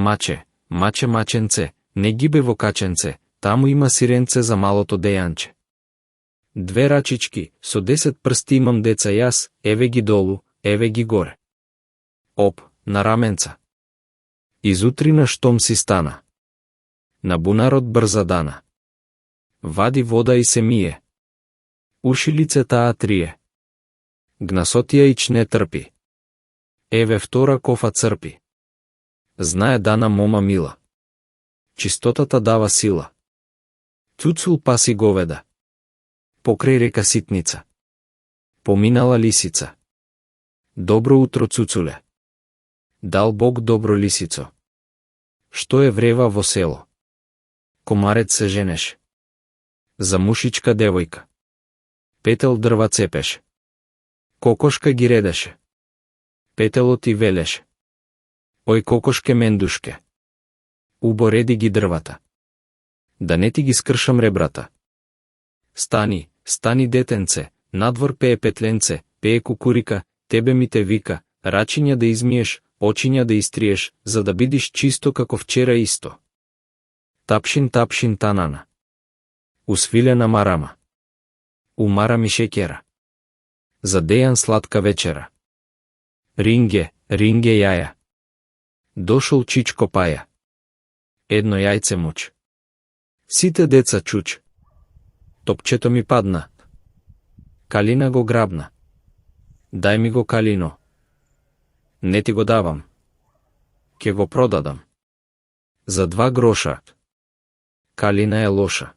Маче, маче, маченце, не гибе во каченце, таму има сиренце за малото деянче. 2 рачички, со 10 прсти имам деца јас, еве ги долу, еве ги горе. Оп, на раменца. Изутрина штом си стана. На бунарот брза дана. Вади вода и се мие. Ушилице таа трие. Гнасотија ич не трпи. Еве втора кофа црпи. Знае дана мома мила. Чистотата дава сила. Цуцул паси говеда. Покрај река Ситница. Поминала лисица. Добро утро, цуцуле. Дал Бог добро, лисицо. Што е врева во село? Комарец се женеше. За мушичка девојка. Петел дрва цепеше. Кокошка ги редеше. Петелот и велеше. Ој кокошке мендушке. Убо реди ги дрвата. Да не ти ги скршам ребрата. Стани, стани детенце, надвор пее петленце, пее кукурика, тебе ми те вика, рачиња да измиеш, очиња да истриеш, за да бидиш чисто како вчера исто. Тапшин, тапшин, танана. Усвилена марама. Умара ми шекера. За Дејан сладка вечера. Ринге, ринге јаја. Дошол Чичко Паја. Едно јајце муч. Сите деца чуч. Топчето ми падна. Калина го грабна. Дај ми го, Калино. Не ти го давам. Ке го продадам. За 2 гроша. Калина е лоша.